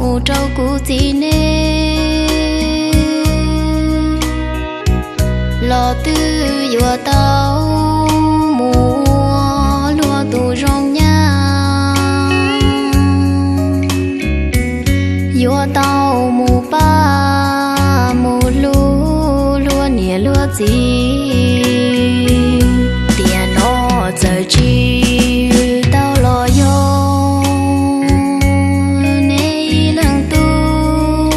mus rau kuv txiv neb, los twb yuav tau mus ua luag tus zoo nyab, yuav tau mus pab mus hlub luag niam luag txiv. Tiam no txawm tsis tau los yog neb ib leeg tub,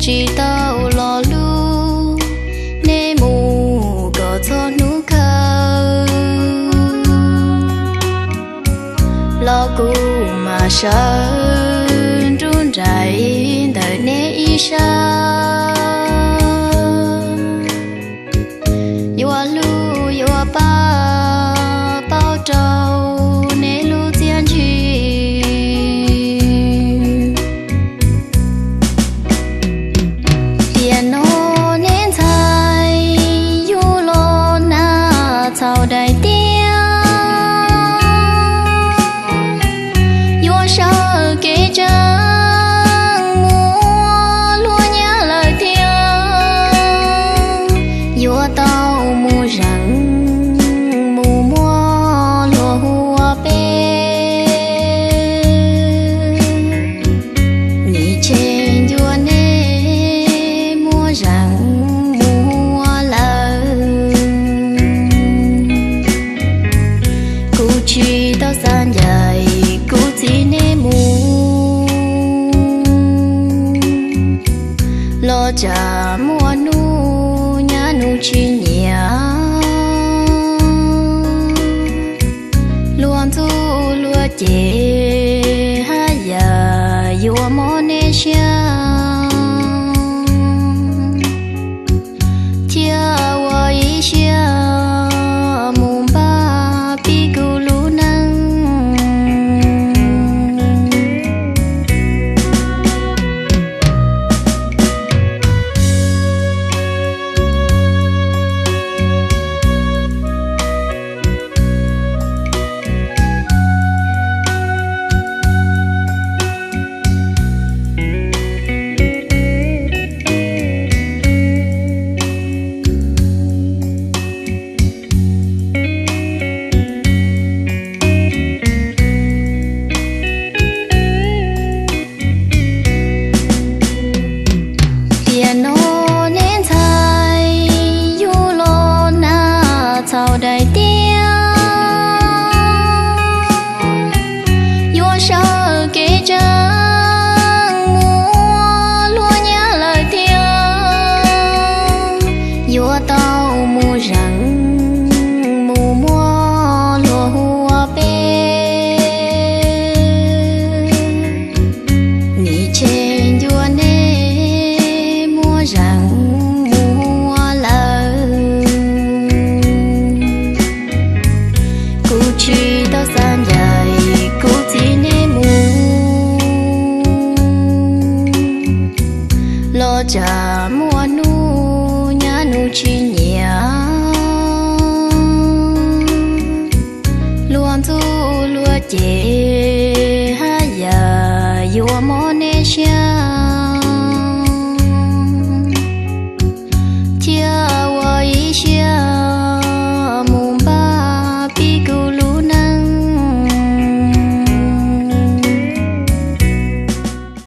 tsis tau los hlub neb mus kom txog hnub kawg, los kuv mam sawv nruab nraim ntawm neb ib sab, yuav hlub yuav pab paub rau neb lub txiaj ntsig. Tiam no neb ntxhais yug los nag txhaum daim tiab, yuav sawv kev tseeb mus ua luag nyab lawm thiab, yuav tau mus zeem mus muab luag hu ua peb. Nim tseg ncua neb muab zeem mus hu ua lawm, kuv tsis tau xav ncaim kuv txiv neb mus, los tsam muaj hnub nyab nus tsis nyiam, luag ntxub luag cem haj yam yuav mob neb siab, thiab ua ib siab mus npaj pib kuv lub neej. Tiam no neb ntxhais yug los nag txhaum daim tiab, yuav sawv kev tseeb mus ua luag nyab lawm thiab, yuav tau mus zeem mus muab luag hu ua peb. Nim tseg ncua neb muab zeem mus hu ua lawm, kuv tsis tau xav ncaim kuv txiv neb mus, los tsam